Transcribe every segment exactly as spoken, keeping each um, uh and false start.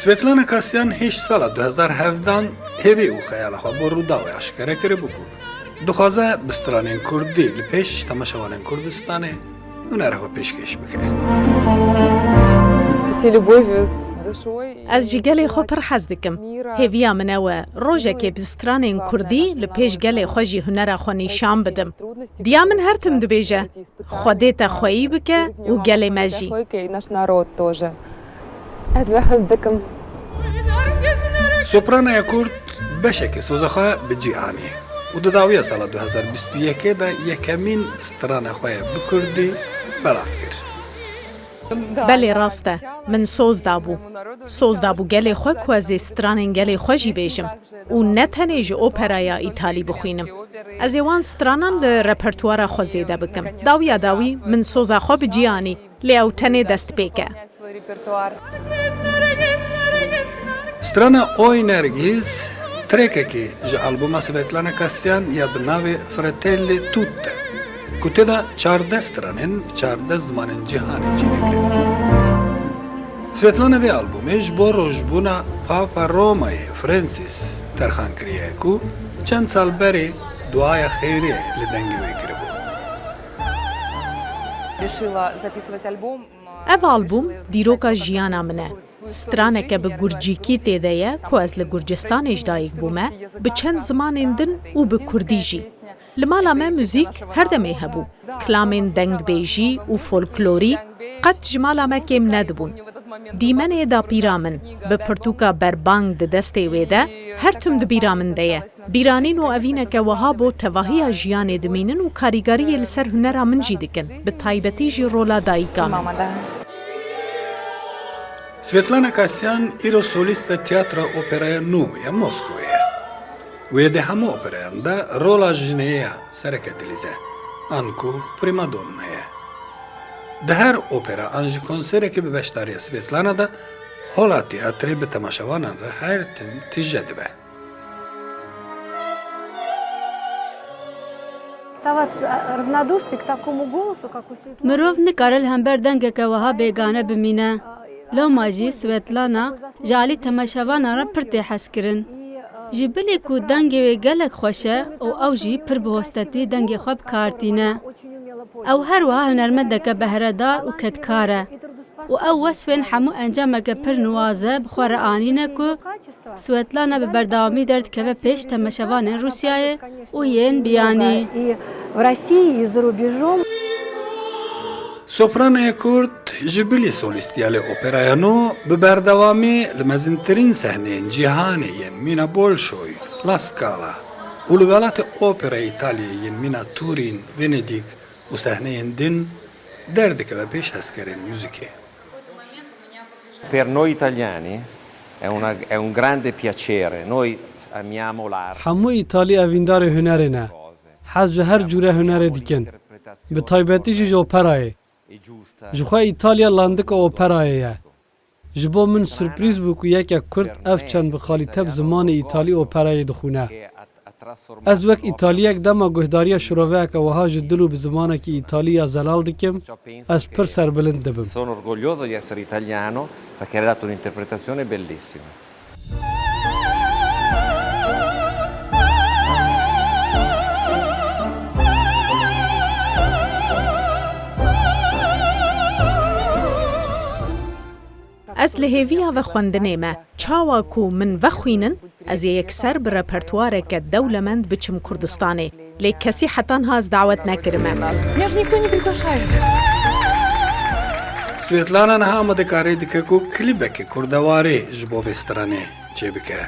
Svetlana Kasyan hêj sala du hezar hevdan hêvî û xeyala xwe bo Rûdawê aşkere kiribû ku dixwaze bi stranên kurdî li pêş temaşevanên Kurdistanê hunera xwe pêşkêş bike. С любовью, с душой. Ez ji gelê xwe pir hez dikim. Hêviya min ew e, rojekê bi stranên kurdî li pêş gelê xwe jî hunera xwe nîşan bidim. Diya min her tim dibêje, Xwedê te xweyî bike û gelê me jî. Наш народ тоже. Ez we hez dikim. Sopranaya Kurd beşekê soza xwe bi cî anî û di dawiya sala du hezar bîst û yekê de yekemîn strana xwe ye bi kurdî belav kir. Belê rast e, min soz dabû. Soz dabû gelê xwe ku ez ê stranên gelê xwe jî bêjim û ne tenê ji operaya îtalî bixwînim. Ez ê wan stranan li repertuara xwe zêde bikim. Dawiya dawî min soza xwe bi cî anî, lê ew tenê destpêk e. Strana Oy Nergiz, trêkekê ji albûma Svetlana Kasyan ya bi navê Fratelli Tutte, ku tê de çardeh stranên bi çardeh zimanên cîhanê cî digre. Svetlana vê albûmê ji bo rojbûna Papa Romayê Francis terxan kiriye ku çend sal berê duaya xêrê li dengê wê kiribû. Решила записывать альбом. Ev albûm dîroka jiyana min e. Straneke bi gurcîkî tê de ye ku ez li Gurcistanê ji dayik bûme, bi çend zimanên din û bi kurdî jî. Li mala me muzîk her demê hebû. Kilamên dengbêjî û folklorî qet ji mala me kêm nedibûn. Dîmenê dapîra min, bi pirtûka berbang di destê wê de, her tim di bîra min de ye. Bîranîn û evîneke wiha bo tevahiya jiyanê dimînin û karîgariyê li ser hunera min jî dikin, bi taybetî jî rola dayika min. Мама, да. Svetlana Kasyan îro solîsta Tiyatra Operaya Nû ya Moskowê ye. Wê di hemû operayan de rola jinê ya sereke dilîze, anku primadonna ye. Di her opera an ji konserekê bi beşdariya Svetlana de hola tiyatrê bi temaşevanan re her tim tije dibe. Оставаться равнодушной к такому голосу, как у Светланы. Mirov nikare li hember dengeke wiha bêgane bimîne. Loma jî Svetlana ji alî temaşevanan re pir tê hezkirin. Ji bilî ku dengê wê gelek xweş e û ew jî pir bi hostetî dengê xwe bi kar tîne. Ew her wiha hunermendeke behredar û kedkar e. Û ew wesfên hemû encameke pir niwaze bi xwe re anîne ku Svetlana bi berdewamî derdikeve pêş temaşevanên Rûsyayê û yên biyanî. И в России, и за рубежом. Sopranaya Kurd ji bilî solîstiya li operaya nû bi berdewamî li mezintirîn sehneyên cîhanê yên mîna Bolşoy, La Scala û li welatê operaya Îtalyayê yên mîna Turîn, Venedîk û sehneyên din derdikeve pêş hezkerên muzîkê. Per noi italiani è, una, è un grande piacere. Noi amiamo l'arte. Hemû Îtalî evîndarê hunerê ne. Hez ji her cûre hunerê dikin. Bi taybetî jî ji operayê. Ji xwe Îtalya landika operayê ye. Ji bo min surprîz bû ku yekek Kurd ev çend bi kalîte bi zimanê Îtalî operayê dixwîne. Ez wek Îtaliyek dema guhdariya şiroveyeke wiha ji dil û bi zimanekî Îtalî ya zelal dikim, ez pir serbilind dibim. Sono orgoglioso di essere italiano perché ha dato un'interpretazione bellissima. Ez li hêviya vexwendinê me. Çawa ku min vexwînin, ez ê yekser bi repertuareke dewlemend biçim Kurdistanê. Lê kesî heta niha ez dawet nekirime. Меня же никто не приглашает. Svetlana niha amadekarî dike ku klîbekê kurdewarî ji bo vê stranê çêbike.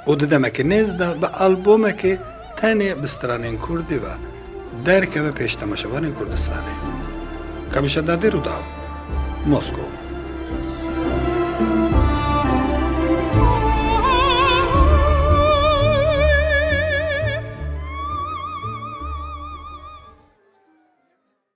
Û di demeke nêz de bi albûmekê tenê bi stranên kurdî ve derkeve pêş temaşevanên Kurdistanê. Kamîşa Dadê, Rûdaw, Moskwa.